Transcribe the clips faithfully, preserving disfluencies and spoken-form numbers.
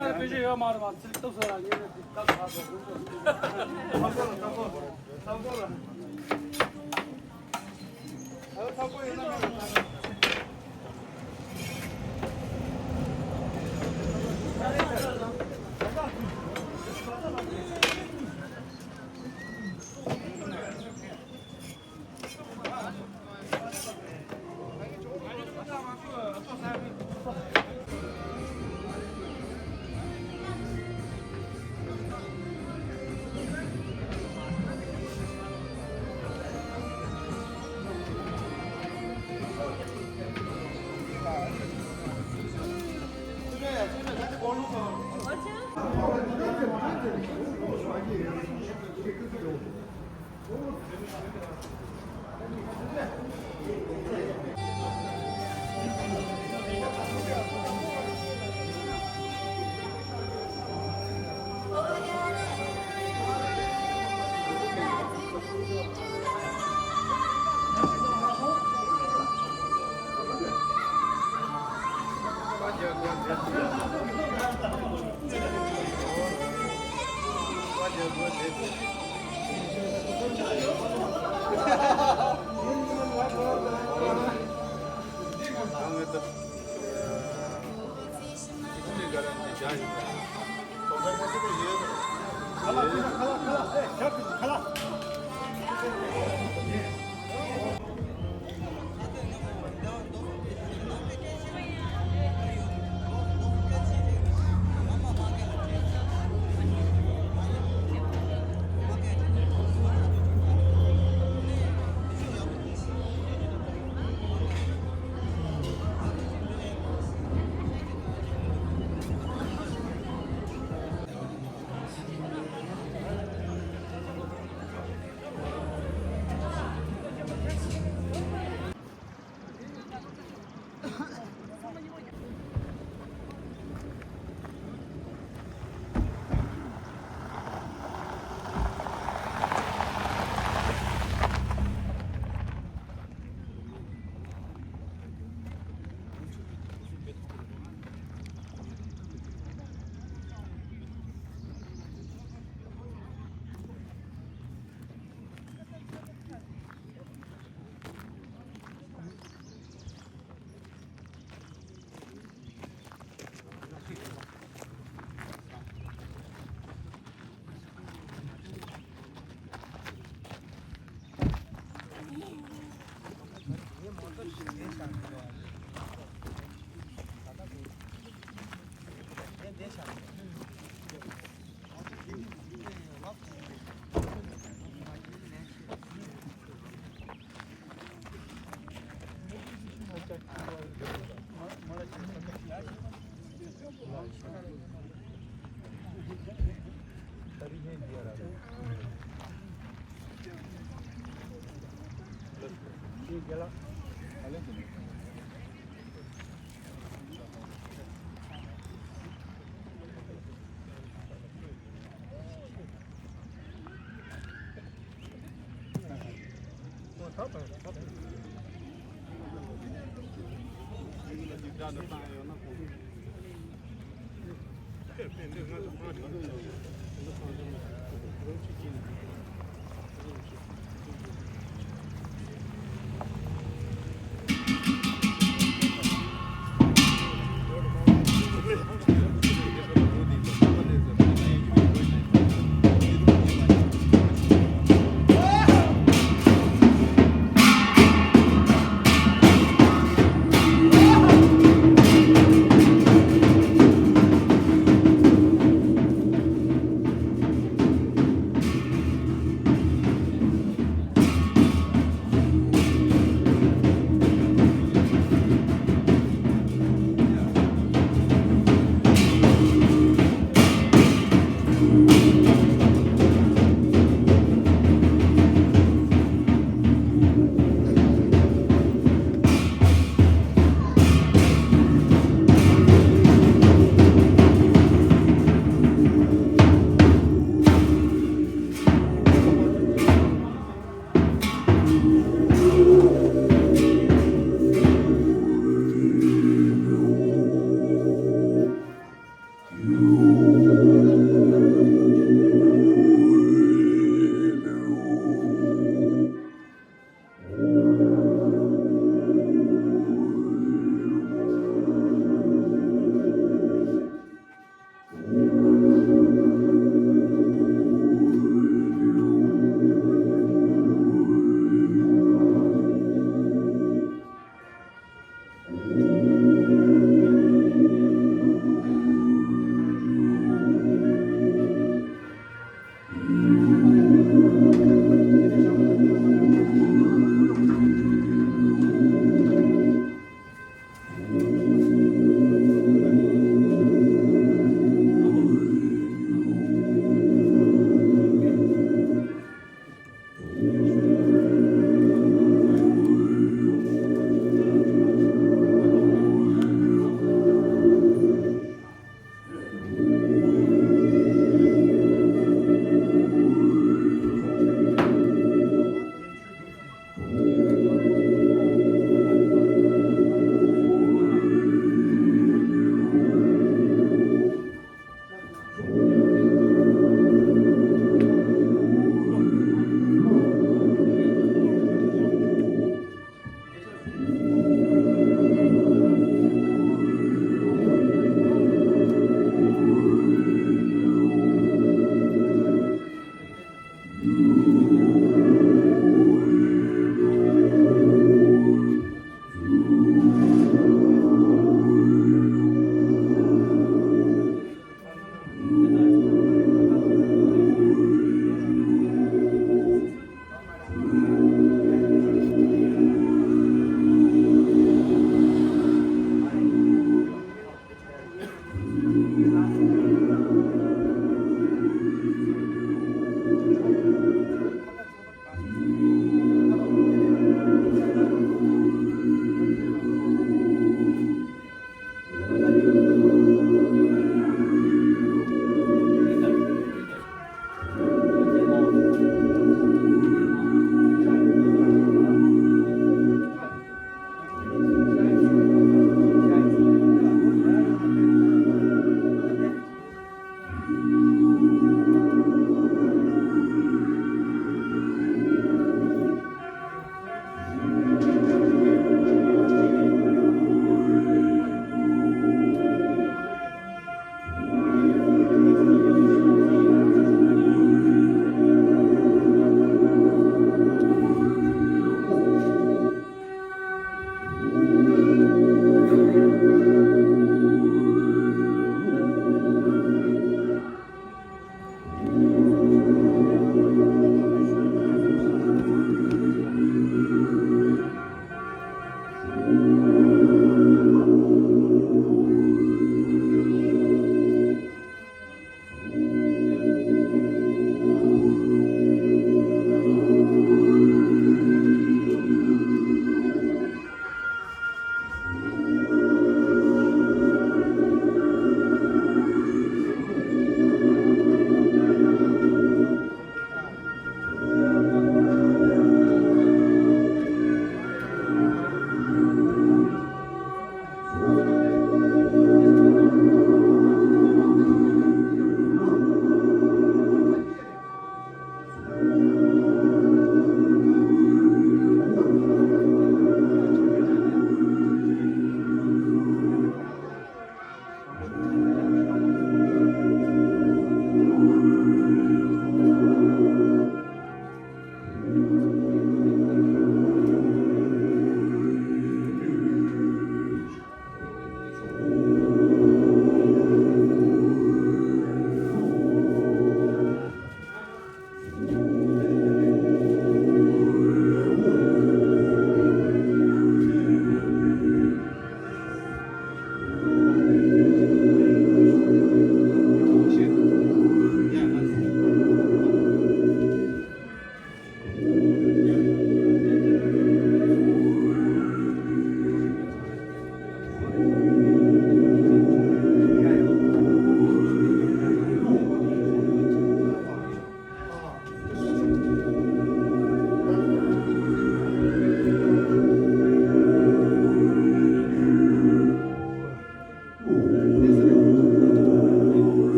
དཔེ་ཆ་ཡོད་མ་རེད་པ། ཚིག་སྟོབས་སོ་ལ་ཉེ་རེ་ཚིག་སྟོབས་ཧ་གོ།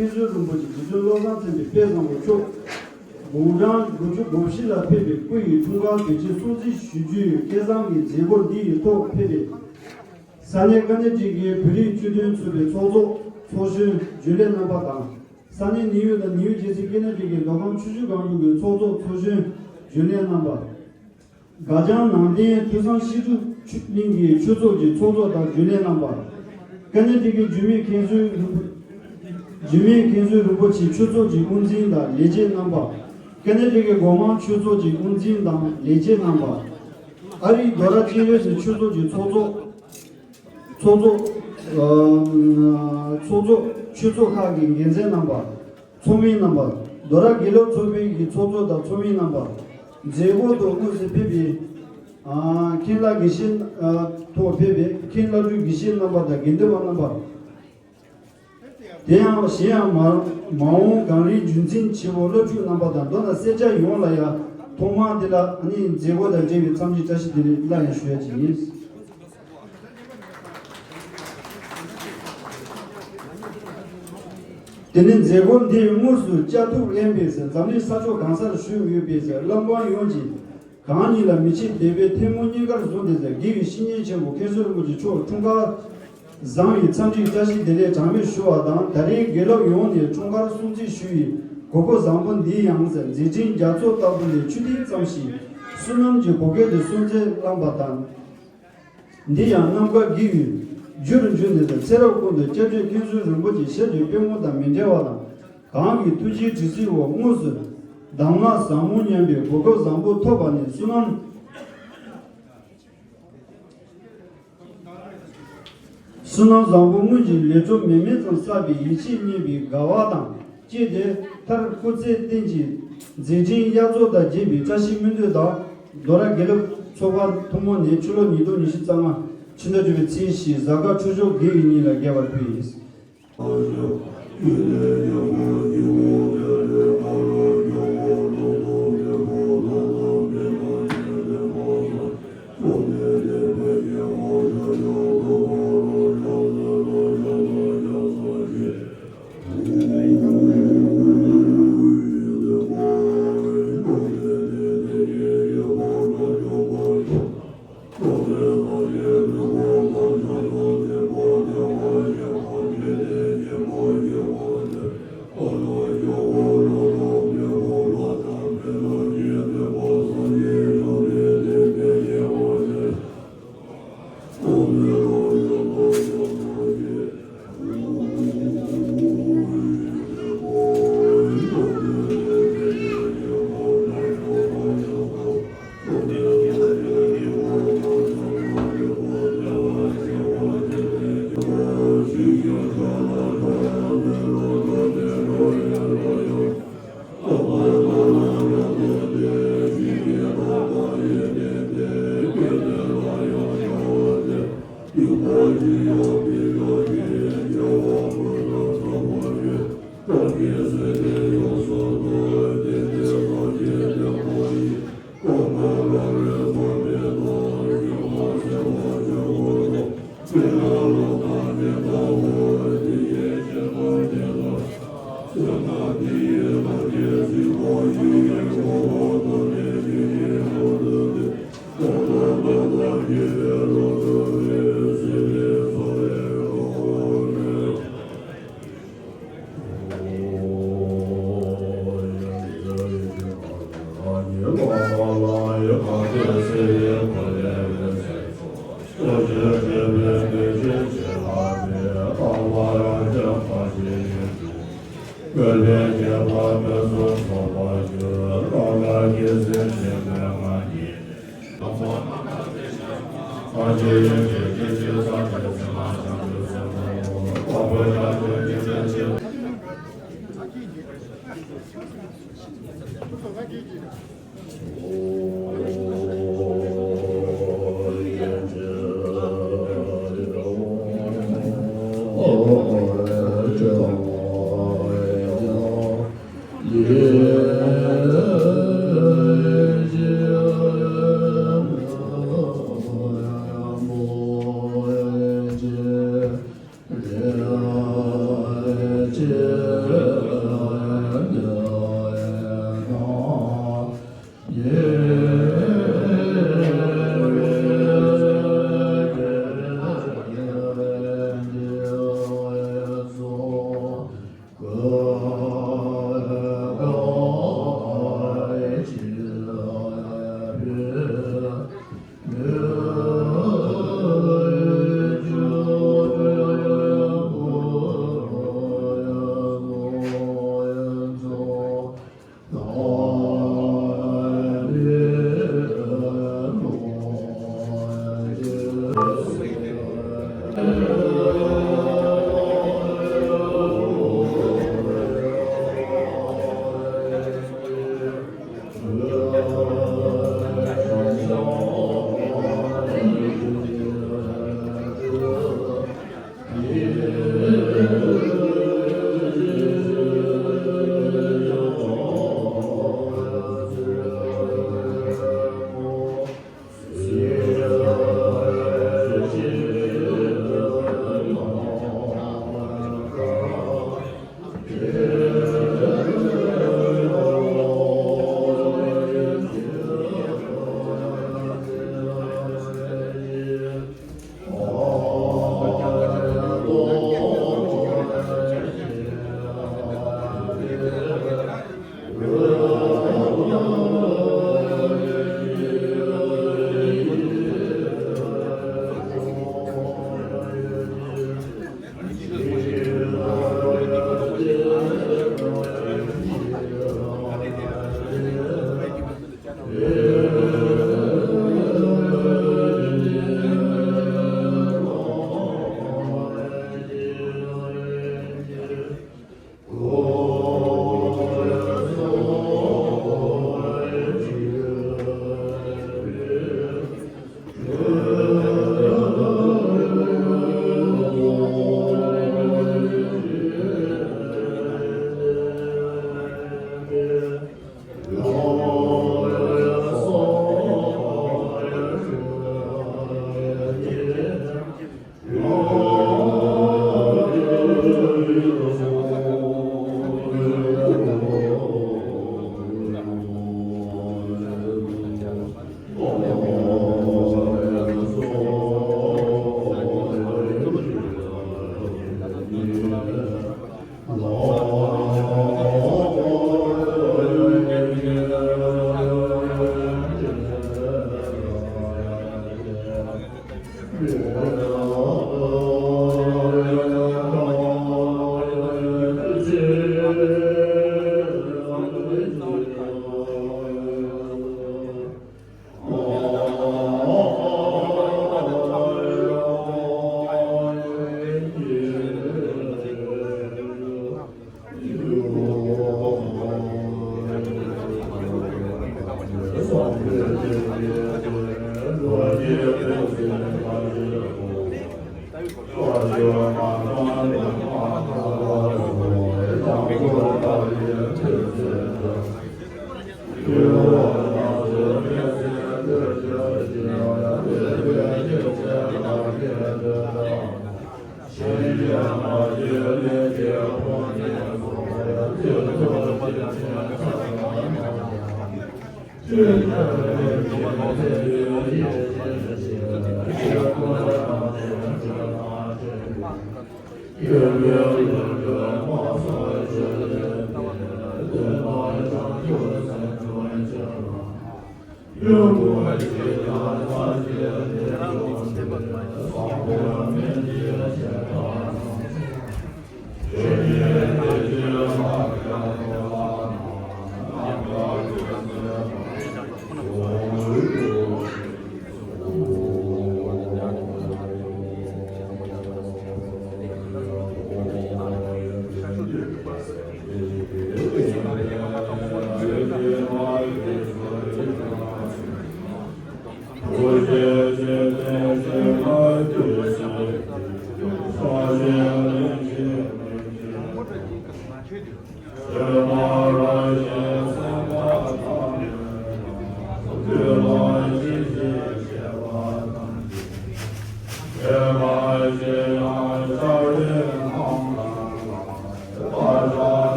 མཁན་ཟུར་རིན་པོ་ཆེ་རྗེ་བཙུན་བློ་བཟང་བཙན་པོའི་དཔལ་བཟང་པོ་མཆོག་དགུང་གྲངས་དགུ་བཅུ་གོ་བཞི་ལ་ཕེབས་པའི་སྐུ་ཡི་འཁྲུངས་སྐར་དུས་ཆེན་སྲུང་བརྩི་ཞུ་རྒྱུའི་སྐལ་བཟང་གི་མཛད་སྒོ་འདི་ཡི་ཐོག་ཕེབས་པའི་ས་གནས་དཀའ་གནད་སྒྲིག་གི་བོད་རིགས་སྤྱི་མཐུན་ཚོགས་པའི་ཚོགས་གཙོ་ཚོགས་གཞོན་རྒྱུན་ལས་རྣམ་པ་དང་། ས་གནས་ནིའུ་ཡོག་དང་ནིའུ་ཇེ་སི་དཀའ་གནད་སྒྲིག་གི་མདོ་ཁམས་ཆུ་བཞི་སྒང་དྲུག་གི་ཚོགས་གཙོ་ཚོགས་གཞོན་རྒྱུན་ལས་རྣམ་པ། སྒ་རྒྱང་ནང་བསྟན་ཐོས་བསམ་ཤེས་རིག་གླིང་གི་ཆོས་ཚོགས་ཀྱི་ཚོགས་གཙོ་དང་རྒྱུན་ལས་རྣམ་པ། དཀའ་གནད་སྒྲིག་གི་འཇུ་མི་མཁན་ཟུར་རིན་པོ། འཇུ་མི་མཁན་ཟུར་རིན་པོ་ཆེ་ཆོས་ཚོགས་ཀྱི་དབུ་འཛིན་དང་ལས་བྱེད་རྣམ་པ། དཀའ་གནད་སྒྲིག་གི་སྒོ་མང་ཆོས་ཚོགས་ཀྱི་དབུ་འཛིན་དང་ལས་བྱེད་རྣམ་པ། ཨ་རིའི་རྡོ་ར་ཅན་ཡོད་སའི་ཆོས་ཚོགས་ཀྱི་ཚོགས་གཙོ། ཚོགས་གཙོ། ཚོགས་གཙོ་ཆོས་ཚོགས་ཁག་གི་འགན་འཛིན་རྣམ་པ། ཚོགས་མི་རྣམ་པ། རྡོ་ར་དགེ་ལོག་ཚོགས་པའི་གི་ཚོགས་གཙོ་དང་ཚོགས་མི་རྣམ་པ། མཛད་སྒོ་དུ་དངོས་སུ་ཕེབས་པའི་མཁན་བླ་དགེ་བཤེས་ཐོག་ཕེབས་པའི་མཁན་བླ་སྤྲུལ་དགེ་བཤེས་རྣམ་པ་དང་དགེ་འདུན་པ་རྣམ་པ། དེ་ཡང་གཞན་ཡང་མ་མ་འོངས་གངས་རིའི་བརྒྱུད་འཛིན་བྱེད་པོ་སློབ་ཕྲུག་རྣམ་པ་དང་མདོར་ན་སེར་སྐྱ་ཡོངས་ལ་ཡང་ཐོག་མར་འདི་ལ་ནི་མཛད་སྒོ་དང་འབྲེལ་བའི་འཚམས་འདྲི་བཀྲ་ཤིས་བདེ་ལེགས་སླར་ཡང་ཞུ་ཡ་ཅིག་ཡིན། དེ་ནས་མཛད་སྒོ་འདིའི་དངོས་སུ་བཅར་ཐུབ་ལེན་པའི་ཟེར་འཛམ་གླིང་ས་ཕྱོགས་གང་སར་བཞུགས་ཡོད་པའི་ཟེར་བླ་འབངས་ཡོངས་ཀྱིས་གང་ཉིད་ལ་མི་ཕྱེད་དད་པའི་ཐལ་མོ་སྙིང་གར་བཟུང་སྟེ་ཟེར་དགེ་བའི་བཤེས་གཉེན་ཆེན་པོ་མཁན་ཟུར་རིན་པོ་ཆེ་མཆོག་འཁྲུངས་སྐར་བཟང་བའི་འཚམས་འདྲིའི་བཀྲ་ཤིས་བདེ་ལེགས་གྲངས་མེད་ཞུ་བ་དང་ད་རེས་དགེ་སློབ་ཡོངས་ནས་འཁྲུངས་སྐར་སྲུང་བརྩི་ཞུ་ཡི་གོ་སྐབས་བཟང་པོ་འདི་ཡང་ཟེར་མཛད་འཕྲིན་རྒྱ་མཚོ་ལྟ་བུ་ལས་ཆུ་ཐིགས་ཙམ་ཞིག་བསོད་ནམས་ཀྱི་བུ་སྐལ་དུ་སྲུང་བརྩི་བླངས་པ་དང་། འདི་ཡང་རྣམ་དཀར་དགེ་བའི་རྒྱུར་འཇུག་ནས་ཚེ་རབས་ཀུན་ཏུ་སྐྱབས་རྗེ་མཁན་ཟུར་རིན་པོ་ཆེ་ཞབས་ཀྱི་པད་ངོ་དང་མི་འབྲལ་བ་དང་གང་གི་ཐུགས་རྗེའི་དྲི་ཚིག་འོག་དངོས་སུ་གདམས་ངག་ཟབ་མོ་ཉམས་པའི་གོ་སྐབས་བཟང་པོ་ཐོབ་པ་ནི་བསོད་ནམས། བསོད་ནམས་བཟང་པོ་སྔོན་གྱི་ལས་སྒྲོལ་མེ་མེ་ཙམ་བསགས་པའི་ཡིད་ཆེས་རྙེད་པའི་དགའ་བ་དང་། བཅས་ཏེ་མཐར་སྐུ་ཚེ་བརྟན་ཅིང་མཛད་འཕྲིན་དབྱར་མཚོ་དང་རྒྱས་པའི་བཀྲ་ཤིས་སྨོན་འདུན་དང་། རྡོ་ར་དགེ་ལེགས་ཚོགས་པ་ཐུན་མོང་ནས་ཕྱི་ལོ་ཉིས་སྟོང་ཉི་ཤུ་རྩ་ལྔ་ཕྱི་ཟླ་བཅུ་པའི་ཚེས་བཞི་གཟའ་སྐར་འཕྲོད་སྦྱོར་དགེ་བའི་ཉིན་ལ་རྒྱས་པར་ཕུལ་ཡིན།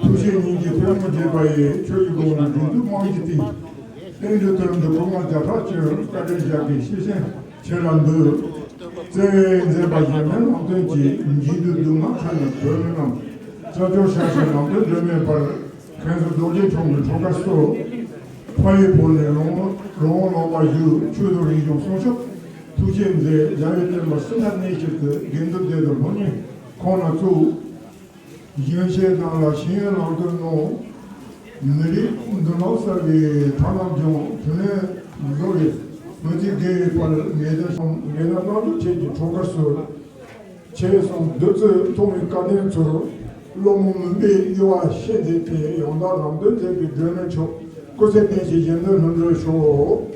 ཐུགས་རྗེ་སྙིང་རྗེ་ཕུན་སུམ་ཚོགས་པ་ཡི་ཆོས་ཀྱི་སྒོ་ནས་སྒྲིག་འཛུགས་དམངས་ཀྱི་སྟེང་། བསྟན་འགྲོའི་དོན་དུ་སྐུ་ངལ་བརྒྱ་ཕྲག་ཅིག་བཀའ་དྲིན་བཞག་གི་ཤེས་བཞིན་ཁྱེད་ལ་འབུལ། བརྩེ་བས་མཛད་པ་གཞན་ཕན་ལམ་སྟོན་གྱི། འཇིགས་དུས་སྡུག་བསྔལ་ཁ་ནས་བོས་མི་རྣམས། རྩ་བཅོས་ཤ་ཤེད་ལམ་སྟོན་སྒྲོན་མེ་སྦར། མཁན་ཟུར་རྡོ་རྗེ་འཆང་གི་འཁྲུངས་སྐར་གསོལ། ཕ་ཡི་བུ་ནས་རོང་རོང་ལོག་པ་བཞུགས། ཆོས་དང་རིག་གཞུང་སྲུང་སྐྱོབ། ཐུགས་རྗེ་མཛད། རྒྱལ་བའི་བསྟན་པ་ཕྱི་ནང་གནས་ཕྱིར་དུ། དགེ་འདུན་སྡེ་དང་སློབ་གཉེར་ཁོང་ལ་གཙོ། གཞོན་སྐྱེས་རྣམས་ལ་ཤེས་ཡོན་ལམ་སྟོན་གནང་། མི་རིགས་མདུན་ལམ་གསར་པའི་མཐའ་ལམ་སྦྱོང་། དུས་ལེན་བཟོ་བའི་མི་ཚེ་དགེ་བའི་བར། ངེས་དོན་སྲུང་། ངེས་དོན་གནང་ཕྱོགས་ཁྱེད་ཀྱི་འཁྲུངས་སྐར་གསོལ། ཁྱེད་གསུང་བདུད་རྩི་འཐུང་བའི་སྐལ་ལྡན་ཚོར། བློ་རྨོངས་མུན་པའི་གཡོ་བ་ཞི་མཛད་དེ། ཡང་དག་ལམ་སྟོན་མཛད་པའི་སྒྲོན་མེ་མཆོག་སྐུ་ཚེ་བརྟན་ཅིང་གཞན་དོན་ལྷུན་གྲུབ་ཤོག་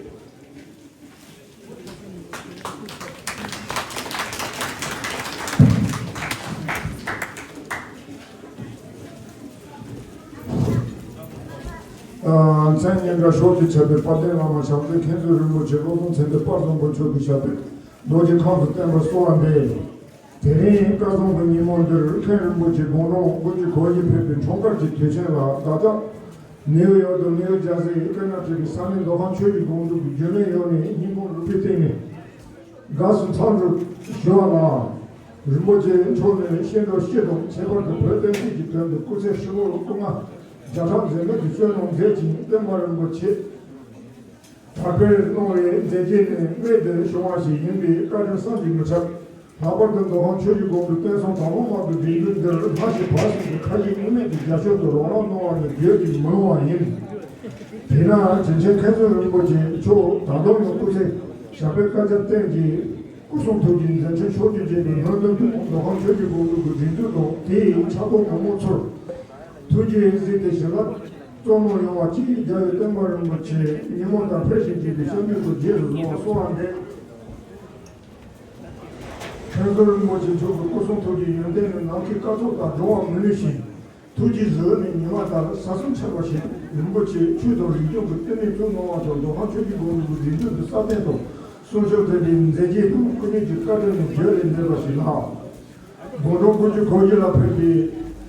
མཚན་སྙན་གྲགས་ཤོག་ཅིག་ཁྱབ་པའི་དཔལ་ལྡན་བླ་མ་ཞབས་མཛད་མཁན་ཟུར་རིན་པོ་ཆེ་བློ་བཟང་ཚེ་འདས་དཔལ་བཟང་པོ་མཆོག་གིས་ཞབས་པད་རྡོ་རྗེ་ཁམས་སུ་བརྟན་པར་གསོལ་བ་འདེབས། དེ་རིང་སྐལ་བཟང་གི་ཉིན་མོ་འདིར་མཁན་རིན་པོ་ཆེ་དགུང་གྲངས་དགུ་བཅུ་གོ་བཞི་ཕེབས་པའི་འཁྲུངས་སྐར་གྱི་དུས་ཆེན་ལ་བདག་ཅག་ནིའུ་ཡོག་དང་ནིའུ་ཇར་སིའི་ཀ་ན་ཊ་ཀའི་ས་གནས་མདོ་ཁམས་ཆོས་ཀྱི་སྒང་དྲུག་གི་རྒྱུན་ལས་ཡོངས་ནས་སྙིང་ཁོང་རུས་པའི་གཏིང་ནས་དགའ་བསུ་འཚམས་འདྲི་ཞུ་བ་དང་། རིན་པོ་ཆེ་མཆོག་ནས་སྐྱེ་འགྲོ་སྤྱི་དང་ཁྱད་པར་དུ་བོད་བསྟན་སྲིད་ཀྱི་དོན་དུ་སྐུ་ཚེ་ཧྲིལ་པོར་སྐུ་ལྔ་བརྒྱ་ཕྲག་འཛད་མེད་དུ་བརྩོན་གནང་མཛད་ཅིང་། བསྟན་པ་རིན་པོ་ཆེ་དར་སྤེལ་གནང་བའི་མཛད་རྗེས་ནི་རྨད་དུ་བྱུང་བ་ཞིག་ཡིན་པའི་བཀའ་དྲིན་བསམ་གྱིས་མི་ཁྱབ། ལྷག་པར་དུ་མདོ་ཁམས་ཆོས་ཀྱི་སྒང་དྲུག་བསྟན་སྲུང་དང་པོ་དམག་གི་སྒྲིག་འཛུགས་འདིར་སྔ་ཕྱི་བར་གསུམ་གྱི་ཁ་ཞེ་གཉིས་མེད་ཀྱི་རྒྱབ་སྐྱོར་དུ་རོགས་རམ་གནང་བ་ནི་བརྗོད་ཀྱིས་མི་ལང་བ་ཡིན། དེས་ན་དྲིན་ཆེན་མཁན་ཟུར་རིན་པོ་ཆེ་མཆོག་ད་དུང་ཡང་སྐུ་ཚེ་ཞབས་པད་བསྐལ་བརྒྱར་བརྟན་ཅིང་། སྐུ་གསུང་ཐུགས་ཀྱི་མཛད་འཕྲིན་ཕྱོགས་བཅུར་རྒྱས་པའི་སྨོན་འདུན་དུ། མདོ་ཁམས་ཆོས་ཀྱི་སྒང་དྲུག་གི་སྒྲིག་འཛུགས་དང་དེའི་ཕྱག་རོགས་གོང་མ་ཚོར་ཐུགས་རྗེས་གཟིགས་ཏེ་ཞལ་ལག་སྩོལ་གནང་ཡོང་བ་གཅིག་རྒྱལ་བའི་བསྟན་པ་རིན་པོ་ཆེ་ཉིན་མོ་དང་འཕེལ་ཞིང་རྒྱས་པའི་སྐྱབས་འཇུག་ཏུ་རྗེས་སུ་བཟུང་བར་གསོལ་བ་འདེབས། མཁན་ཟུར་རིན་པོ་ཆེ་མཆོག་གི་སྐུ་གསུང་ཐུགས་ཀྱི་ཡོན་ཏན་ནི་ནམ་མཁའི་སྐར་ཚོགས་ལྟར་འགྲོ་བར་མི་ནུས་ཤིང་། ཐུགས་རྗེའི་གཟི་འོད་ནི་ཉི་མ་ལྟར་ས་གསུམ་ཁྱབ་པ་ཞིག་རིན་པོ་ཆེ་ཆོས་དང་རིག་གཞུང་གི་བསྟི་གནས་བཙུགས་གནང་བ་དང་། མདོ་ཁམས་ཆོས་ཀྱི་སྒང་དྲུག་གི་སྒྲིག་འཛུགས་འདི་སྲ་བརྟན་དང་ གསུང་ཆོས་དེ་དེའི་མཛད་རྗེས་དང་སྐུ་ཉིད་ཀྱི་བཀའ་དྲིན་ནི་བརྗོད་ལས་འདས་པ་ཞིག་ལགས། དགུང་གྲངས་དགུ་བཅུ་གོ་བཞི་ལ་ཕེབས་པའི་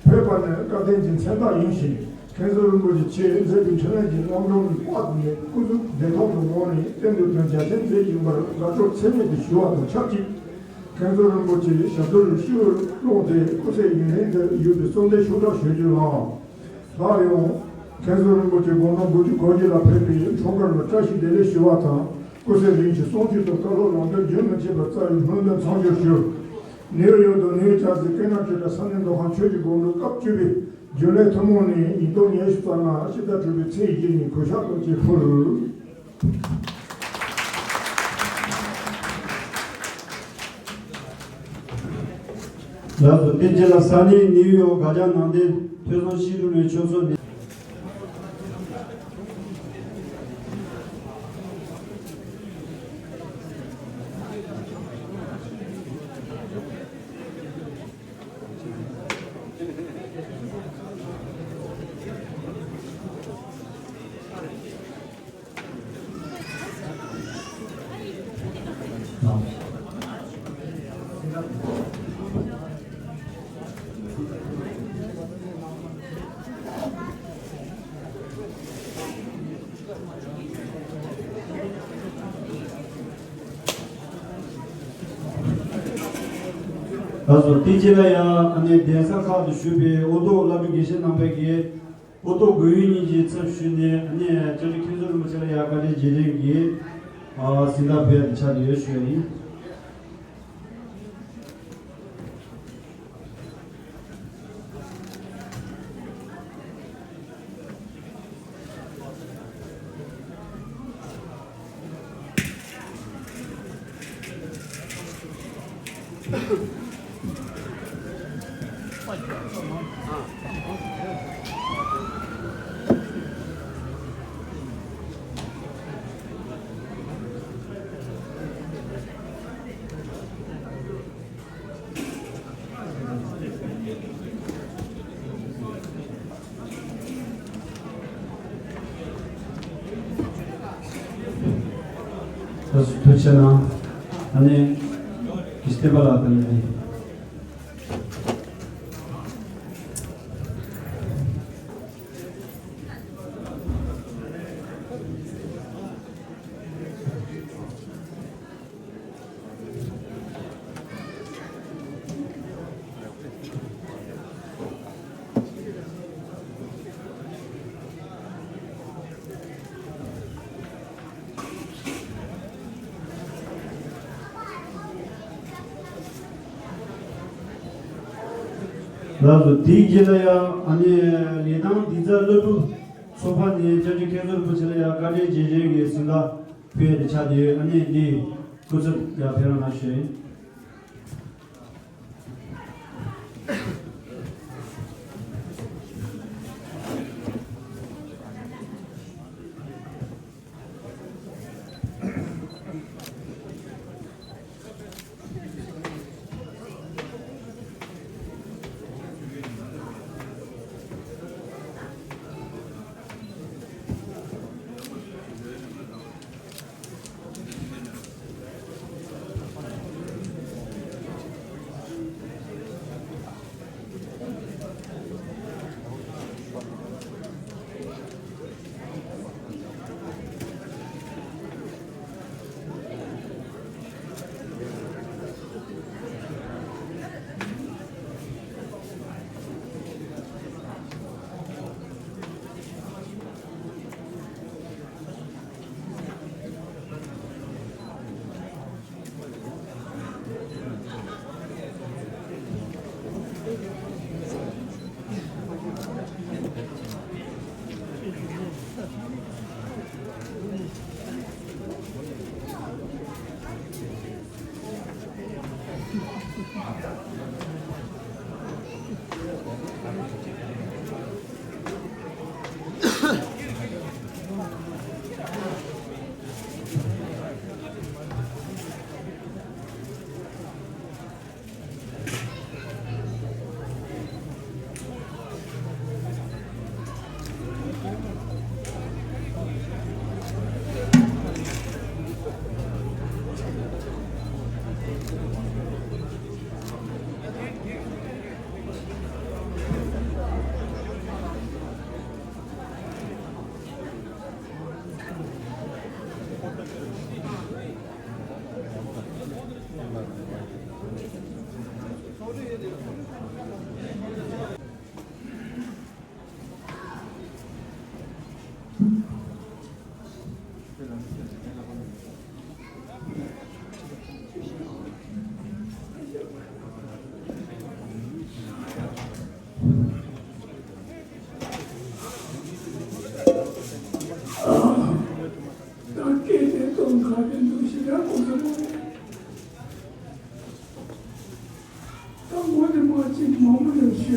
ཕེབས་པ་ནི་སྐལ་ལྡན་གྱི་མཚན་རྟགས་ཡིན་ཞིང་། མཁན་ཟུར་རིན་པོ་ཆེས་མཛད་པའི་འཕྲིན་ལས་ཀྱི་རྣམ་གྲངས་ནི་དཔག་ཏུ་མེད། སྐུ་གཟུགས་བདེ་ཐང་གི་ངང་ནས་བསྟན་འགྲོ་དོན་རྒྱ་ཆེན་མཛད་ཀྱིན་པར་དགའ་སྤྲོ་ཚད་མེད་དུ་ཞུ་བ་དང་ཆབས་ཅིག། མཁན་ཟུར་རིན་པོ་ཆེའི་ཞབས་རྡོལ་ཤུལ་བླངས་ཏེ་སྐུ་ཚེ་ཡུན་རིང་དུ་བཞུགས་པའི་གསོལ་འདེབས་ཤུགས་དྲག་ཞུ་རྒྱུ་ལགས། སླར་ཡང་། མཁན་ཟུར་རིན་པོ་ཆེ་དགུང་གྲངས་དགུ་བཅུ་གོ་བཞི་ལ་ཕེབས་པའི་འཁྲུངས་སྐར་ལ་བཀྲ་ཤིས་བདེ་ལེགས་ཞུ་བ་དང་། སྐུ་ཚེ་རིང་ཞིང་བསམ་དོན་དང་བཀའ་སློབ་ལམ་སྟོན་རྒྱུན་མི་ཆད་པར་སྩལ་བའི་སྨོན་འདུན་མཚམས་སྦྱོར་ཞུ། ནིའུ་ཡོག་དང་ནིའུ་ཇར་སི་ཀེ་ན་ཌ་ས་གནས་མདོ་ཁམས་ཆོས་ཀྱི་དགོངས་དོན་སྐབས་བཅུ་པའི་རྒྱུན་ལས་ཐུན་མོང་ནས་ཉིས་སྟོང་ཉི་ཤུ་རྩ་ལྔ་ཕྱི་ཟླ་དྲུག་པའི་ཚེས་བཞི་ཉིན་གུས་ཞབས་ཐོག་བཅས་ཕུལ། ལགས་སོ། དེ་རྗེས་ལ་ས་གནས་ནིའུ་ཡོག་སྒ་རྒྱང་ནང་བསྟན་ཐོས་བསམ་བཤད་སྒྲུབ་ནས་ཆོས་ཚོགས་ནས། ལགས་སོ། དེ་རྗེས་ལ་ཡང་ཨ་ནི་གདན་ས་ཁག་ཏུ་བཞུགས་པའི་ཨོ་ཐོག་བླ་སྤྲུལ་དགེ་བཤེས་རྣམ་པ་གིས། ཨོ་ཐོག་དགོན་ཡུལ་གཉིས་ཀྱི་ཚབ་ཞུས་ནས་ཨ་ནི་སྐྱབས་རྗེ་མཁན་ཟུར་རིན་པོ་ཆེ་ལ་ཡང་བཀའ་དྲིན་རྗེས་དྲན་གྱི་ཨ་གཟེངས་རྟགས་ཕུལ་ཡ་དེ་ཆགས་བསྡད་ཡོད་ཞུ་ཡ་ཡིན། ད་ཐུགས་རྗེ་གནང་། ཨ་ནི་དགེ་བཤེས་བསྟན་པ་ལགས་དང་ནི། ལགས་སོ། དེའི་རྗེས་ལ་ཡང་ཨ་ནི་ལི་ཐང་དིང་རྩ་སློབ་ཕྲུག་ཚོགས་པ་ནས་སྐྱབས་རྗེ་མཁན་ཟུར་རིན་པོ་ཆེ་ལ་ཡང་བཀའ་དྲིན་རྗེས་དྲན་གྱི་གཟེངས་རྟགས་ཕུལ་ཡ་དེ་ཆགས་ཏེ། ཨ་ནི་འདི་སྐུ་ཚབ་ཡང་ཕེབས་རོགས་གནང་ཞུ་ཡིན།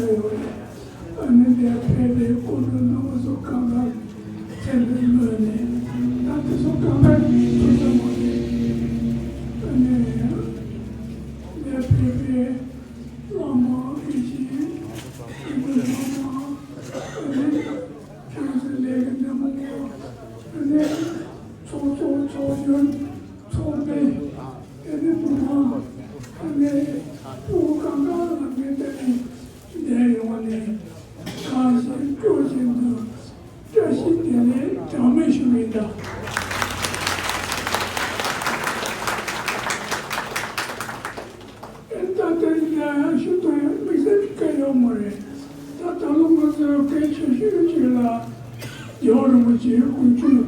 ཡོད་རེད། ཨ་ནི་འདིར་ཕེབས་པའི་སྐུ་མགྲོན་རྣམ་པ་ཚོ་གང་ག་མཚན་དུ་སྨོས་ནས། ད་དེ་ཚོ་གང་ག་ནས་ཐུགས་བསམ་མ་རེད། ཨ་ནི་འདིར་ཕེབས་པའི་བླ་མ་དགེ་བཤེས་སྐྱེས་བུ་བླ་མ། ཨ་ནི་ཁྱེད་ཚོའི་ལས་ཀྱི་འདེམས་པ། ཨ་ནི་ཚོགས་གཙོ་ཚོགས་གཞོན་ཚོགས་སྡེ། ཨ་ནི་བུ་མ། ཨ་ནི་སྤུ་གུ་གང་ག་ལ་ངས་ད་ནི་འདིར་ཡོང་བ་ནི་དགའ་བཞིན་སྐྱོ་བཞིན་དུ་བཀྲ་ཤིས་བདེ་ལེགས་གྲངས་མེད་ཞུ་གི་ཡིན་ད། ཨེ་ད་ལྟ་ཡིན་ན་ཡང་ཞུ་དང་ཡང་དམིགས་བསལ་གྱི་སྐད་ཡོད་མ་རེད། ད་ད་ལོ་ང་ཚོའི་གལ་ཆེ་ཤོས་ཅིག་ལ་རྒྱལ་བ་རིན་པོ་ཆེ་དགུ་བཅུ།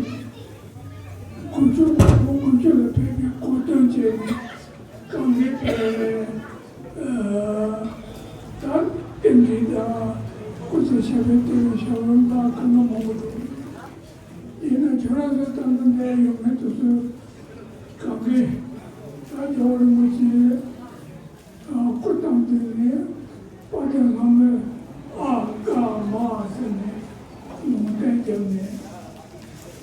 དགུ་བཅུ་ལོ་དགུ་བཅུ་ལ་ཕེབས་པའི་གོ་སྟོན་བྱས་ནས་གང་གའི་ཕེབས། ད་རྟེན་འབྲེལ་དང་སྐུ་ཚེ་ཞབས་པད་བརྟན་པའི་ཞབས་བརྟན་དང་གང་ག་མང་པོ་འདུག་ཡིན་ན་ཁྱོད་རང་ཚོ་ད་ལྟ་འདིར་ཡོད་མཁན་དེ་ཚོས་གང་གའི་ད་རྒྱལ་བ་རིན་པོ་ཆེ་སྐུ་བལྟམས་དུས་ནས་དཔལ་ལྡན་ལྷ་མོས་ཨ་ཀ་མ་ཟེར་ནས་ལུང་བསྟན་བརྒྱབ་ནས།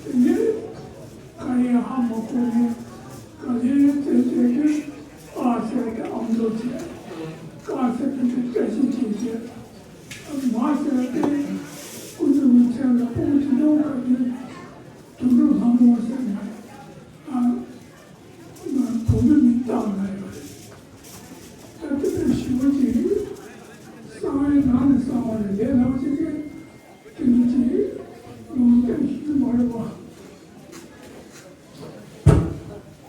དེ་ནས་ག་ཡེ་ཧ་མ་གོ་ནས་ག་ལེར་བཙལ་བཙལ་དུས་ཨ་ཟེར་དེ་ཨ་མདོ་བྱས། ཀ་ཟེར་དེ་བཀྲ་ཤིས་འཁྱིལ་བྱས། མ་ཟེར་དེ་སྐུ་མདུན་གྱི་མཚན་ལ་སྤུ་གུ་ཆུང་ཆུང་ག་དུས་དོན་གྲུབ་ལྷ་མོ་ཟེར་ནས་ཨ། ང་བུ་མོའི་མིང་བཏགས་གནང་ཡོད་རེད། ད་དེ་འདྲ་ཞིབ་པོ་ཅིག་གསང་བའི་ནང་ནས་གསང་བ་རེད། ལས་སླ་པོ་ཅིག་གིས་དེ་འདྲ་ཅིག་ལུང་བསྟན་ཞུས་མ་རེད་པ།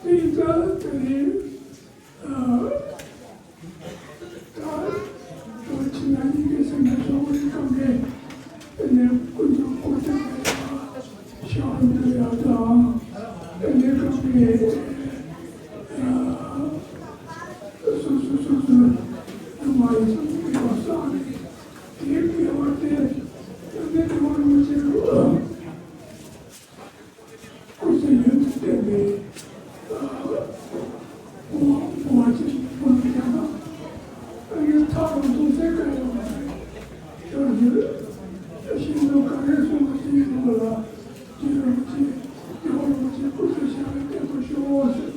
དེ་ཡིན་ཙང་དེ་ནི་ཨ། ད་ལོ་ཕྱི་ན་ཉིན་གྱི་སེམས་ནང་ཤོག་བུའི་སྐབས་ནས་དེ་ནས་ཀུན་ཏུ་བཀོད་དེ་ཤོག་བུ་ཡག་དང་དེ་ནས་སྐབས་ནས་སོ་སོ་སོ་སོའི་སྣང་བ་ཡི་སེམས་ཀྱི་བསམ་ནས་དེའི་དགེ་བ་དེ་དེ་ནས་དེ་བ་རིན་པོ་ཆེ་རུ། སྐུ་ཚེ་ཡུན་དུ་བརྟན་པའི་དབང་བ་ཅན་དབང་རྒྱ་དང་། ཨ་ཡུལ་ཐག་རིང་གདུང་སེལ་དཀའ་ཡང་མ་རེད། ཞོར་ཡུལ་ཤིང་ཏོག་ག་རེ་གསུངས་པ་དེའི་ལུགས་ལ་རྗེ་རིན་པོ་ཆེ་རྒྱལ་བ་རིན་པོ་ཆེ་སྐུ་ཚེ་ཞབས་པད་བརྟན་པར་ཤོག་ཟེར་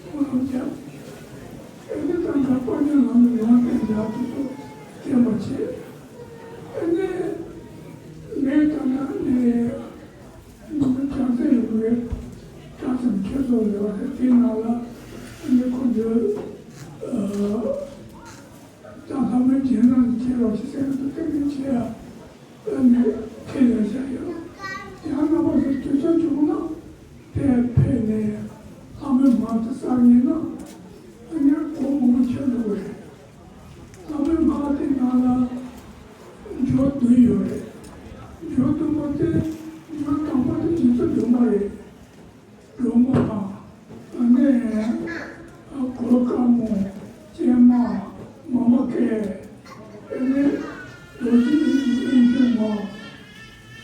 སྨོན་ལམ་བརྒྱབ། ཨེ་ནི་ད་ལྟ་དཔལ་ལྡན་ལྷ་མོའི་ཡོན་ཏན་ཡག་ཏུ་སོགས་བསྟན་པ་བྱས། ཨེ་ནི་ངས་ད་ལྟ་ནས། ང་ཚོ་གྲྭ་ཚང་ཡོད་རེད། གྲྭ་ཚང་ཁྱེད་ཚོ་ཡོད་རེད། དེའི་ནང་ལ་ཨ་ནི་ཁོ་ཚོས་ཨ་ད་ལྷ་མོའི་རྗེས་འབྲང་ཁྱེད་རོགས་ཞིག་སེམས་སུ་གཏིང་ནས་བྱེད་ཡ་ཨ་ནི་ཁྱེད་ཡོད་ཤག་ཡོད། ཡང་རྣམ་པ་ཚོ་དུས་ཚོད་བྱུང་ན་དེ་ཕེབས་ནས་ལྷ་མོའི་མང་དུ་གསར་ཡིན་ན་ཨ་ནི་སྒོ་མང་པོ་ཕྱེ་འགྲོ་གི་རེད། ལྷ་མོའི་མང་དེ་ནང་ལ་སྦྱོར་བདུན་ཡོད་རེད། སྦྱོར་བདུན་པོ་དེ་སྦྱོར་དང་པོ་དེ་རྗེ་བཙུན་སྒྲོལ་མ་རེད། སྒྲོལ་མ་དང་ཨ་ནི་གོས་དཀར་མོ། སྤྱན་མ། མ་མ་སྐྱེས། ཨ་ནི་རྡོ་རྗེ་དབྱིངས་ཕྱུག་མ།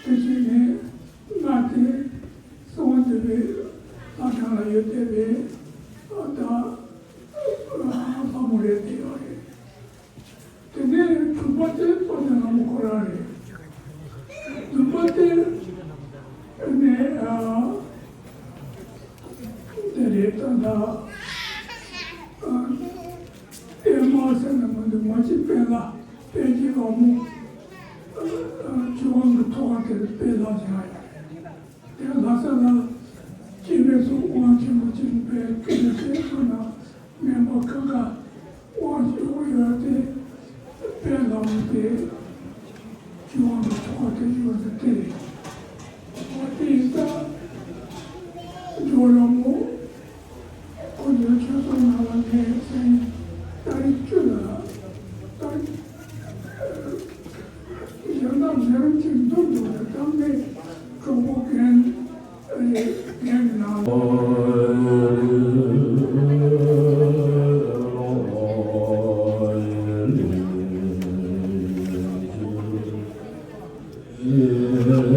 དེ་བཞིན་ནི་ལྔ་དེ་གསང་བ་འདུས་པའི་ལྷ་ཁང་ལ་ཡོད་བསྡད་པའི་ཨ་ད། ལྷ་མོ་རེད་དེ་ཡོད་རེད། དེ་ནས་དྲུག་པ་དེ་དཔལ་ལྡན་ལྷ་མོ་ཁོ་རང་རེད། བདུན་པ་དེ་ནས་ཨ་དེ་རེད་ད་ད་ཨ་ཨེ་མ་ཟེར་ན་མི་འདུག་མ་གཅིག་དཔལ་ལྷ་དཔལ་གྱི་ལྷ་མོ་ཨ་ཨ་ཆོས་དབང་གི་ཐོག་དེར་དཔལ་ལྷ་བཞག་ཡོད་རེད། དེ་ལྷ་ས་ལ་སྐྱེ་བོའི་ཚོགས་དབང་ཆེན་པོ་ཅིག་པའི་སྐད་ཆ་བཤད་སོང་ན་སྨན་པ་ཁ་ཁ་དབང་ཞུ་དགོས་ཡོད་དེ་དཔལ་ལྷ་མོ་དེ་ཆོས་དབང་གི་ཆོ་ག་དེ་ཡོད་དེ་དེ་རེད། འོ་དེ་ཡིན་ཙང་ཇོ་ལྷ་མོ། ཁོ་ཚོའི་ཆོས་ཚོགས་ནང་ལ་ངས་མཚན་ཏ་རིག་བཅུ་ལ་ཏ་རིག་གཞན་དག་མེད་རུང་གཅིག་འདུག་འདུག་ད་ལྟ་ངས་གྲོགས་པོ་རྒན་རྒན་གྱི་ནང་ལ།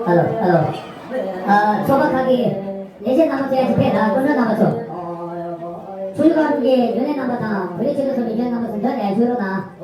ཨ་ལོ། ཨ་ལོ། ཨ། ཚོགས་པ་ཁག་གི་ལས་བྱེད་རྣམ་པ་བཅས་ཕེབས་ལ་སྐུ་མགྲོན་རྣམ་པ་ཚོ། ཆུ་བཞི་སྒང་དྲུག་གི་རྒྱུན་ལས་རྣམ་པ་དང་བོད་རིགས་ཆེད་དོན་ཚོགས་མི་རྒྱུན་རྣམ་པ་ཚོ་མདུན་ནས་བཞུགས་རོགས་གནང་།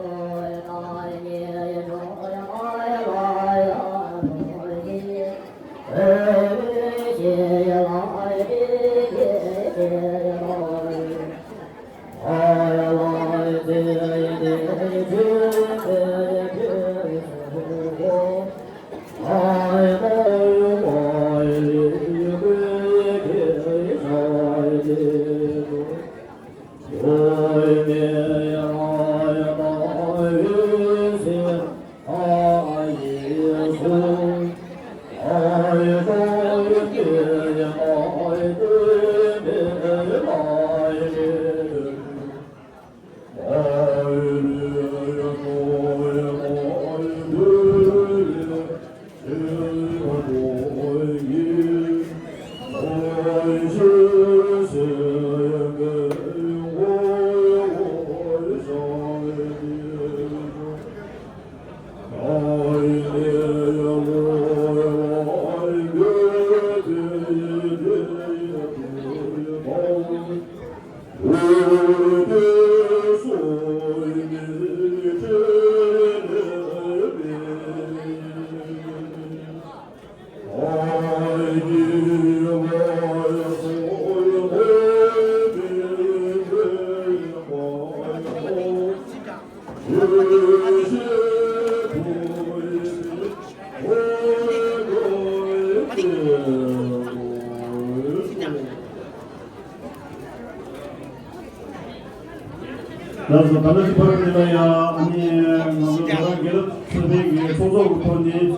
ལགས་སོ། ད་ལྟ་ཅིག་བར་དེ་ལ་ཡང་ཨ་ནི་ང་ཚོ་ད་རང་དགེ་ལགས་ཚོགས་པའི་གི་ཚོགས་གཙོ་གི་ཐོག་ནས་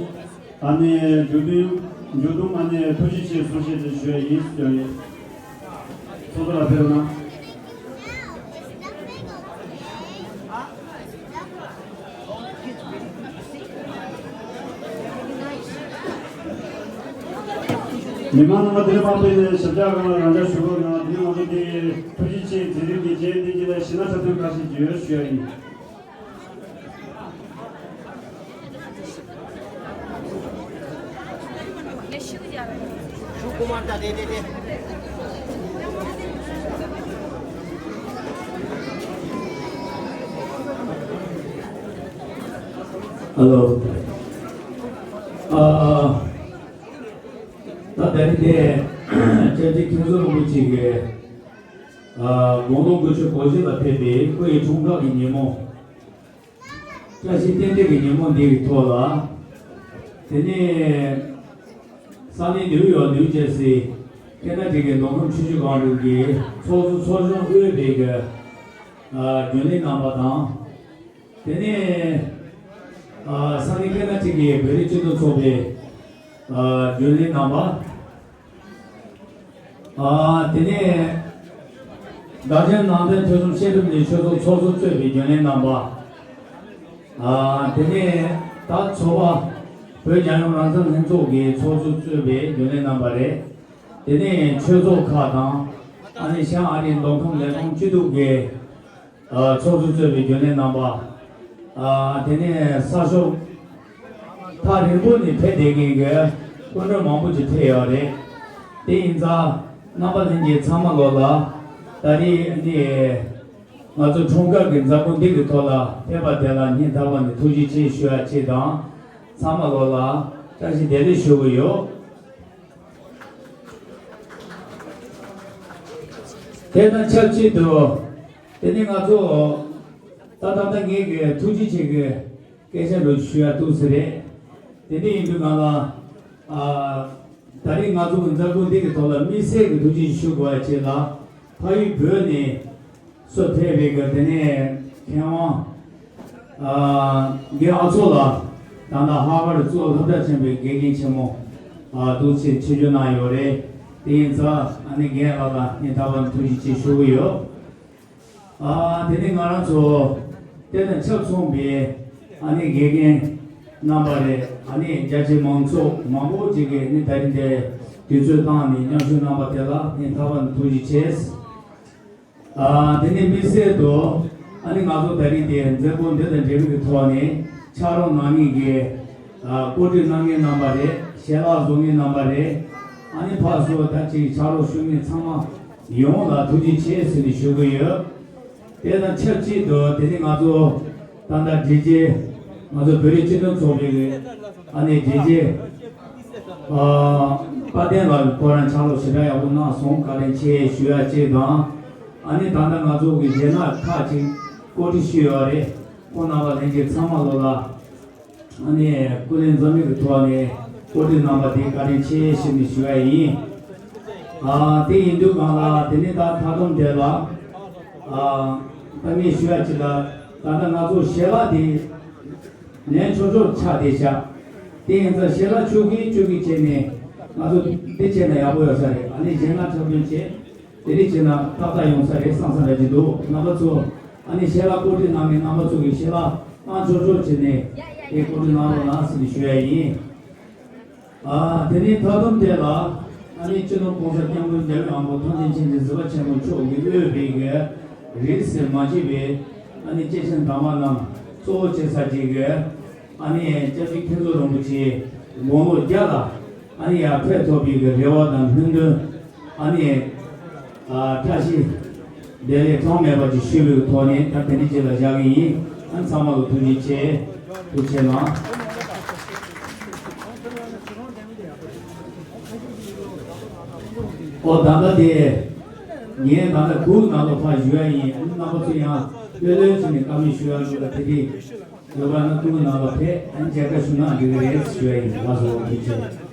ཨ་ནི་མཇུག་སྡོམ་མཇུག་སྡོམ་ཨ་ནི་ཐུགས་རྗེ་ཆེ་གསུང་བཤད་དེ་ཞུ་ཡ་ཡིན་ཟེར་ཡོད། ཚོགས་གཙོ་ལགས་ཕེབས་རོགས་གནང་། མི་མང་རྣམ་པ་དེ་རིང་མ་ཕེབས་ནས་ཞབས་བཀྱག་སྒང་ལ་རང་འཇགས་བཞུགས་རོགས་གནང་། དེ་རིང་ང་ཚོ་འདི་ཐུགས་རྗེ་ཆེ་མཛད་རིམ་གྱི་རྗེས་འདི་གྱི་ལ་གཞི་ན་འཁྲབ་སྟོན་ཁ་ཤས་ཀྱི་ཡོད་ཞུ་ཡ་ཡིན། ཧེ་ལོ། ཨ། ད་དེ་རིང་དེ་སྐྱབས་རྗེ་མཁན་ཟུར་རིན་པོ་ཆེ་གིས་ཨ་དགུང་ལོ་དགུ་བཅུ་གོ་བཞི་ལ་ཕེབས་པའི་སྐུ་ཡི་འཁྲུངས་སྐར་གྱི་ཉིན་མོ། བཀྲ་ཤིས་རྟེན་འབྲེལ་གྱི་ཉིན་མོ་འདི་ཡི་ཐོག་ལ། དེ་ནས་ས་གནས་ནིའུ་ཡོག་ནིའུ་ཇར་སི་ཁེ་ན་ཌ་གི་མདོ་ཁམས་ཆུ་བཞི་སྒང་དྲུག་གི་ཚོགས་གཙོ་ཚོགས་གཞོན་དབུས་པའི་གི་ཨ་རྒྱུན་ལས་རྣམ་པ་དང་། དེ་ནས་ཨ་ས་གནས་ཁེ་ན་ཌ་གི་བོད་རིགས་སྤྱི་མཐུན་ཚོགས་པའི་ཨ་རྒྱུན་ལས་རྣམ་པ། ཨ་དེ་ནས་བདག་ཆེན་ནང་བསྟན་ཐོས་བསམ་བཤད་སྒྲུབ་ནས་ཆོས་ཚོགས་ཚོགས་གཙོ་གཙོས་པའི་རྒྱུན་ལས་རྣམ་པ། ཨ་དེ་ནས་ད་ཚོགས་པ་བོད་རྒྱལ་ཡོངས་རང་བཙན་ལྷན་ཚོགས་ཀྱི་ཚོགས་གཙོ་གཙོས་པའི་རྒྱུན་ལས་རྣམ་པ་རེད། དེ་ནས་ཆོས་ཚོགས་ཁག་དང་ཨ་ནི་བྱང་ཨ་རིའི་མདོ་ཁམས་ལས་ཁུངས་སྐྱིད་སྡུག་གི་ཨ་ཚོགས་གཙོ་གཙོས་པའི་རྒྱུན་ལས་རྣམ་པ། ཨ་དེ་ནས་ས་ཕྱོགས་ཐག་རིང་པོ་ནས་ཕེབས་བསྡད་མཁན་གྱི་སྐུ་མགྲོན་མང་པོ་ཅིག་ཕེབས་ཡོད་རེད། དེ་ཡིན་ཙང་རྣམ་པ་ལྷན་རྒྱས་ཚང་མ་ལོ་ལ་ད་རེས་ནི་ང་ཚོ་འཁྲུངས་སྐར་གྱི་མཛད་སྒོ་འདི་གི་ཐོག་ལ་ཕེབས་པ་དེ་ལ་སྙིང་ཐག་པ་ནས་ཐུགས་རྗེ་ཆེ་ཞུ་ཡ་ཆེད་དང་། ཚང་མ་ལོ་ལ་བཀྲ་ཤིས་བདེ་ལེགས་ཞུ་གི་ཡོད། དེ་དང་ཆབས་ཅིག་ཏུ། དེ་ནི་ང་ཚོ་ད་ད་ལྟ་ངེད་ཀྱི་ཐུགས་རྗེ་ཆེ་གི་སྐད་ཆ་འདྲ་ཞུ་ཡ་འདུག་ཟེར་རེད། དེ་འདྲ་ཡིན་དུས་ང་ལ་ཨ་ད་རེས་ང་ཚོ་གི་མཛད་སྒོ་འདི་གི་ཐོག་ལ་དམིགས་བསལ་གྱི་ཐུགས་རྗེ་ཞུ་དགོས་པ་ཆེད་ལ་ཕ་ཡུལ་བོད་ནས་སུ་ཕེབས་པའི་གི་དེ་ནས་མཁས་དབང་ཨ་རྒན་ཨ་ཚོགས་ལགས། ད་ལྟ་ཧར་ཝར་གཙུག་ལག་སློབ་གྲྭ་ཆེན་པོའི་དགེ་རྒན་ཆེན་མོ་ཨ་འདུག་སེ་ཆིབས་བསྒྱུར་གནང་ཡོད་རེད། དེ་ཡིན་ཙང་ཨ་ནི་རྒན་ལགས་ལ་སྙིང་ཐག་པ་ནས་ཐུགས་རྗེ་ཆེ་ཞུ་གི་ཡོད། ཨ་དེ་ནས་ང་རང་ཚོ་དེ་དང་ཆ་མཚུངས་པའི་ཨ་ནི་དགེ་རྒན་རྣམ་པ་རེད། ཨ་ནི་རྒྱ་ཆེའི་མང་ཚོགས་མང་པོ་ཅིག་གིས་ནི་ད་རིང་དེ་དུས་ཚོད་བཏང་ནས་མཉམ་ཞུགས་གནང་བ་དེ་ལ་སྙིང་ཐག་པ་ནས་ཐུགས་རྗེ་ཆེ། ཨ་དེ་ནས་དམིགས་བསལ་དུ་ཨ་ནི་ང་ཚོ་ད་རིང་དེ་མཛད་སྒོ་འདི་དང་འབྲེལ་བའི་ཐོག་ནས་ཕྱག་རོགས་གནང་མཁན་གྱི་ཨ་བཀོད་སྒྲིག་གནང་མཁན་རྣམ་པ་རེད། ཞལ་ལག་བཟོ་མཁན་རྣམ་པ་རེད། ཨ་ནི་ཕར་ཚུར་ད་ཅིག་ཕྱག་རོགས་ཞུ་མཁན་ཚང་མ་ཡོངས་ལ་ཐུགས་རྗེ་ཆེ་ཟེར་ནས་ཞུ་གི་ཡོད། དེ་དང་ཆབས་ཅིག་ཏུ་དེ་ནི་ང་ཚོ་ད་ལྟ་དྲི་རྗེ་ང་ཚོ་བོད་རིགས་སྤྱི་མཐུན་ཚོགས་པའི་གི་ཨ་ནི་དྲི་རྗེ་ཨ་དཔལ་ལྡན་ལགས་ཁོ་རང་ཕྱག་རོགས་ཞེ་དྲག་ཡག་པོ་གནང་སོང་། བཀའ་དྲིན་ཆེ་ཞུ་ཡ་ཆེད་དང་། ཨ་ནི་ད་ལྟ་ང་ཚོ་གི་རྒྱ་ནག་ཁག་ཅིག་བཀོད་སྒྲིག་ཞུས་ཡོད་རེད། ཁོང་རྣམ་པ་ལྷན་རྒྱས་ཚང་མ་ལོ་ལ་ཨ་ནི་སྐུ་ལས་འཛོམས་མེད་ཀྱི་ཐོག་ནས་བཀོད་སྒྲིག་གནང་བ་དེ་བཀའ་དྲིན་ཆེ་ཞུ་ནས་ཞུ་ཡ་ཡིན། ཨ་དེ་ཡིན་དུས་གང་ལ་དེ་ནི་ད་མཐའ་སྡོམ་དེ་ལ་ཨ་ད་ངས་ཞུ་ཡ་ཅིག་ལ། ད་ལྟ་ང་ཚོ་ཞལ་ལག་དེ་ལེན་ཆོག་ཆོག་ཆགས་བསྡད་ཤག་དེ་ཡིན་ཙང་ཞལ་ལག་ཆུ་གི་ཆུ་གི་བྱས་ནས་ང་ཚོ་འདི་བྱས་ན་ཡག་པོ་ཡོད་ས་རེད། ཨ་ནི་གཞན་ལ་འཁྲབ་སྟོན་བྱས། དེ་རིགས་བྱས་ན་ཏག་ཏག་ཡོང་ས་རེད་བསམ་ས་རེད་ཀྱི་འདུག་རྣམ་པ་ཚོ། ཨ་ནི་ཞལ་ལག་བཀོད་སྒྲིག་གནང་མཁན་རྣམ་པ་ཚོ་གི་ཞལ་ལག་བཏང་ཆོག་ཆོག་བྱས་ནས་དེ་བཀོད་སྒྲིག་གནང་རོགས་གནང་ཟེར་ནས་ཞུ་ཡ་ཡིན། ཨ་དེ་ནས་མཐའ་སྡོམ་དེ་ལ་ཨ་ནི་སྤྱི་ནོར་༸གོང་ས་༸སྐྱབས་མགོན་རྒྱལ་བའི་དབང་པོ་ཐམས་ཅད་མཁྱེན་ཅིང་གཟིགས་པ་ཆེན་པོ་མཆོག་གིས་དབུས་པའི་གི་རིས་སུ་མ་ཆད་པའི་ཨ་ནི་སྐྱེས་ཆེན་དམ་པ་རྣམས་གཙོ་བོ་བྱེད་ས་ཅིག་གི་ཨ་ནི་སྐྱབས་རྗེ་མཁན་ཟུར་རིན་པོ་ཆེ་དགུང་ལོ་བརྒྱ་ལ་ཨ་ནི་ཡར་ཕེབས་ཐུབ་པའི་གི་རེ་བ་དང་སྨོན་འདུན་ཨ་ནི་ཨ་བཀྲ་ཤིས་བདེ་ལེགས་གྲངས་མེད་པ་ཅིག་ཞུ་བའི་ཐོག་ནས་ད་དེ་འདྲ་ཅིག་ལ་བཞག་གི་ཡིན། ཨ་ཚང་མ་ལ་ཐུགས་རྗེ་ཆེ། ཐུགས་རྗེ་གནང་། ཨོ་ད་ལྟ་དེ་ངས་ད་ལྟ་གུག་ནང་ལ་ཕར་ཞུ་ཡ་ཡིན། ཨ་ནི་རྣམ་པ་ཚོ་ཡང་ ལྷོད་ལྷོད་བྱས་ནས་བཀའ་མོལ་ཞུ་ཡག་འདུག་ལ། དེ་དུས་ཡོད་པ་ན་ཐུགས་ཁུར་གནང་བ་ཕེབས། ཨ་ནི་མཇལ་ཁ་ཞུ་གནང་འགྲིག་གི་རེད་ཞུ་ཡ་ཡིན། ལགས་སོ། ཐུགས་རྗེ་ཆེ།